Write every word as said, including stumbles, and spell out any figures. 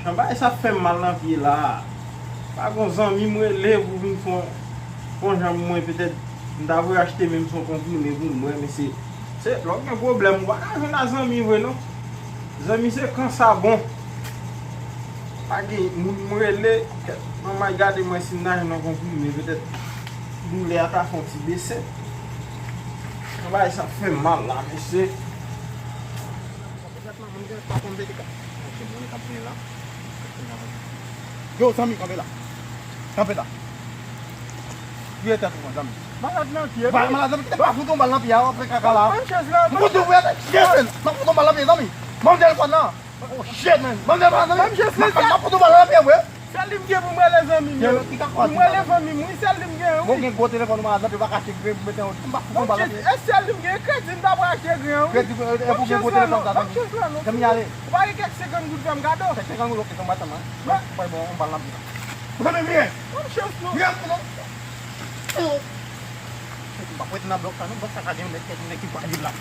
Nan bagay sa fè m mal nan pye la. Pa gon zanmi m rele pou vin fè yon, fè yon jan pou mwen, petèt m ta vle achte menm se yon konprime pou m bwè, men se, se lè w gen pwoblèm, ou pa ka jwenn a zanmi vre non. Zanmi se kan sa bon. Pa gen moun m rele, manman gade mwen si m ta jwenn yon konprime, petèt doulè a ta fè yon ti bese. Nan bagay sa fè m mal la, mesye. Moun gen pa konn veye ka. Ok, moun ka vini la. Yo, zanmi, kanpe la. Kanpe la. Vire tèt ou, zanmi. Malad nan pye. Ba, malad nan pye, pa fout yon bal nan pye a, w ap fè kaka la. Ban m chèz la. M fout yon bal nan pye, zanmi. Ban m chèz la. Oh, shit, man. Ban m chèz la, zanmi. M ap fout yon bal nan pye, vre. Sèl li m gen pou m rele zanmi m yo. Pou m rele fanmi m, wi, sèl li m gen, wi. Bon, gen gwo telefòn ou malad nan, yo pa ka achte gren pou mete yon, m pa fout yon bal nan pye. E sèl li m gen, kredi m ta pral achte gren, wi. Kredi, e pou gen gwo telefòn sa, zanmi. Zanmi, ale. Ou pa gen kèk senkant goud fè m kado? Kèk senkant goud, ok, se yon bal nan pye. Mwen bon, yon bal nan pye. Zanmi, vire. Ban m chèz non. Vire, non. M pa prete nan blòk sa, non. Blòk sa ka gen yon nèg, kèk nèg ki pa viv la.